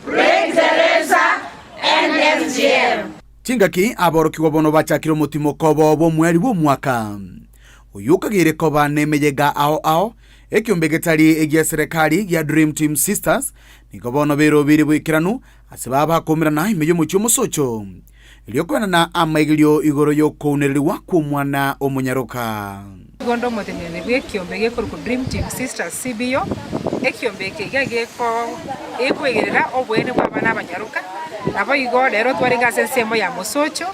Break the razor, End FGM. Chingaki aborokigwa bono bachakire omotimoko obo bw'omweri bw'omwaka oyio okageire koba nemeyega ao ao, ekiombe getari egia serekari gia Dream Team Sisters nigo bono berobeire boikeranu ase baba bakoumerana ime y'omochie omosocho erio koenana amaigerio igoro y'okounererigwa kw'omwana omonyaroka. Nigo nde omoteneneri bw'ekiombe gekorokwa Dream Team Sisters CBO, ekiombe eke iga geko gekoegerera oboene bw'abana abanyaroka, naboigo rero twarenge ase ensemo ya mosocho,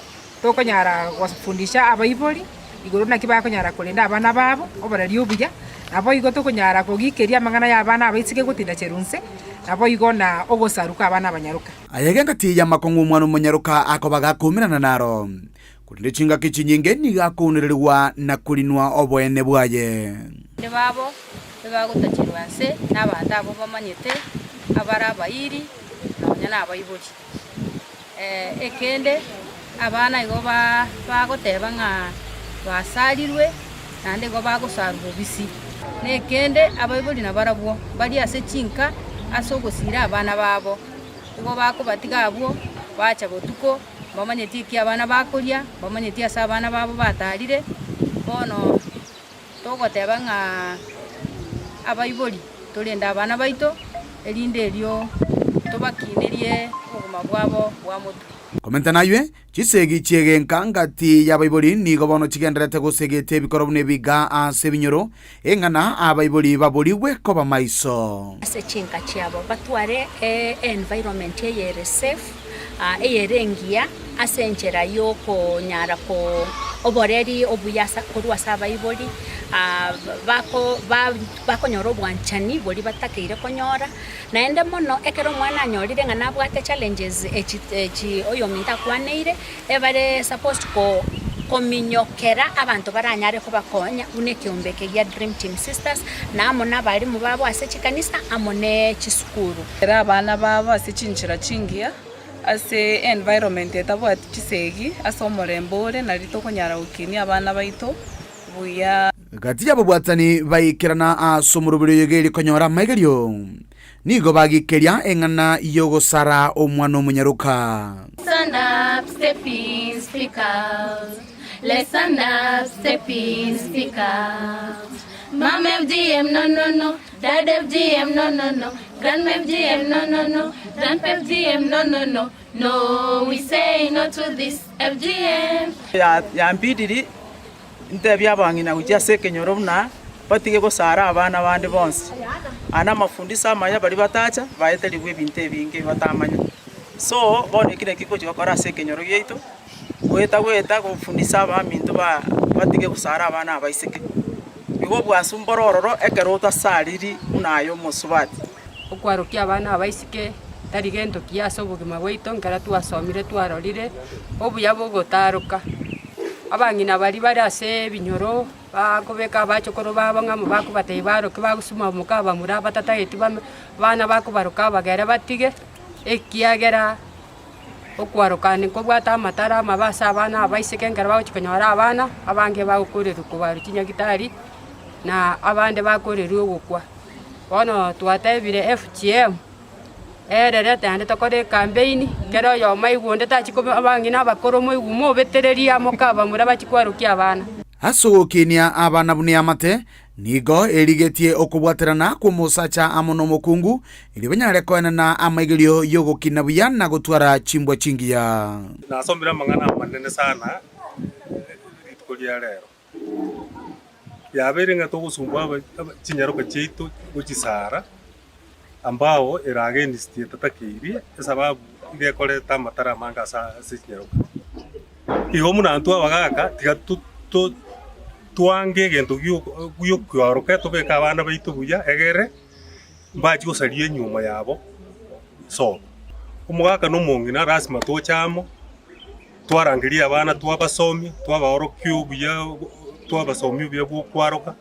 tokonyara gofundisha abaibori igoro naki bakonyara korenda abana babo, oboreri obuya, naboigo tokonyara kogikeria amang'ana ya abana abaiseke gotinda cherunse, naboigo na ogosaru kwa abana abanyaroka. Ayaiga engati y'amakong'u omwana omonyaroka akoba gakoumerana naro. Korende chingaki chinyinge nigo akounererigwa na korinwa oboene bwaye. Abande babo ebagotacherwa nse nabaanto abwo bamanyete, abare abairi, nonya nabaibori. Ekende, abana igo bagoteba ng'a basarirwe, naende igo bagosarwa bobisi. Nekende, abaibori nabarabwo mbaria ase chinka ase ogosira abana babo, igo bakobatiga abwo, bacha botuko. Mbamanyeti eki abana bakoria, mbamanyeti ase abana babo batarire. Bono togoteba ng'a abaibori torende abana baito, erinde erio tobakinerie obogima bwabo bwa motwe. Komenta naywe, chisegi chi'egenka ngati y'abaibori nigo bono chigendererete gosegeta ebikoro buna ebiga ase ebinyoro, Eng'ana abaibori baborigwe koba maiso. Ase chinka chiabo batware e-environment eye ere safe, eyere engiya ase enchera yokonyara ko oboreri obuya ase korwa ase abaibori, bako ba bakonyora obwanchani boria batakeire konyora. Naende mono ekero omwana anyorire ng'a nabwate challenges echi echi oyominto akwaneire, Ebare supposed ko kominyokera abanto baranyare kobakonya buna ekeombe eke gia Dream Team Sisters na amo nabalimu babo ase chikanisa amo ne chisukuru. Ere abana babo ase chinchera chingiya, ase environment etabwati chisegi, ase omorembe ore nari tokonyara gokinia abana baito buya. Gati y'ababwatani baikerana ase omoroberi oyo geri konyora amaigerio, Nigo bagikeria eng'ana y'ogosara omwana omonyaroka. Stand up, step in, speak out. Let's stand up, step in, speak out. Mom FGM, no, no, no. Dad FGM, no, no, no. Grandma FGM, no, no, no. Grandpa FGM, no, no, no. No, we say no to this FGM. Yambidiri Ntebie abang'ina gochia ase ekenyoro buna batige gosara abana bande bonsi. Aya namafundisho amaya baria batacha baeterigwe ebinto ebinge batamanya. So bono eki nakio ngochia gokora ase ekenyoro giaito, goeta goeta gofundisa abaminto ba batige gosara abana abaiseke. Igo obwansu mboro ororo ekero otasariri buna aye omosubati. Okwarokia abana abaiseke tari gento kiya ase obogima bwaito nkera twasomire twarorire obuya bogotaroka. Abang'ina baria bare ase ebinyoro bakobeka abachokoro babo ng'a amo bakobatebia baroke bagosuma moka abamura batatageti bame abana bakobaroka abagere batige, ekiagera okwaroka nkobwate amatara amabe ase abana abaiseke ekero bagochia konyora abana, abange bagokorerwa kobarwa chinyagitari na abande bakorerwa ogokwa. Bono twatebire FGM, erere naende tokore ekampeini, kera oyomo aigwe onde tachia koba abang'ina abakoro moigwe mobetererie amo kabamura bachie kwarokia abana. Ase ogokinia abana buna eamate, nigo erigetie okobwaterana kw'omosacha amo nomokungu, erio banyare koenana amaigerio y'ogokina buya na gotwara chimbwa chingiya. Nasomire amang'ana amanene sana rituko ria rero. Yabeire ng'a togosumbua aba chinyaroka chiaito gochisara, ambao ere against etatakeiri esababu iga ekoreta amatara amange ase ase chinyaroka. Igo buna intwe abagaka tiga to to twange egento gio giokoaroka tobeke abana baito buya egere mbachie gosaria enyiomo yabo sobo. Omogaka na omong'ina lasima toche amo. Twarangeria abana twabasomia, twabaorokia obuya, twabasomia obuya bw'okwaroka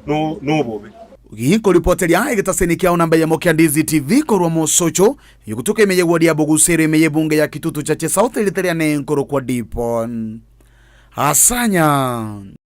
na obobe. Ginkoripoteria egetaseni kiao namba eyemo kia Ndizi TV korwa Mosocho, egotuka ime y'ewodi ya Bogusi ere ime y'ebunge ya Kitutu Chache South erita riane nkorokwa Dipon Asanya.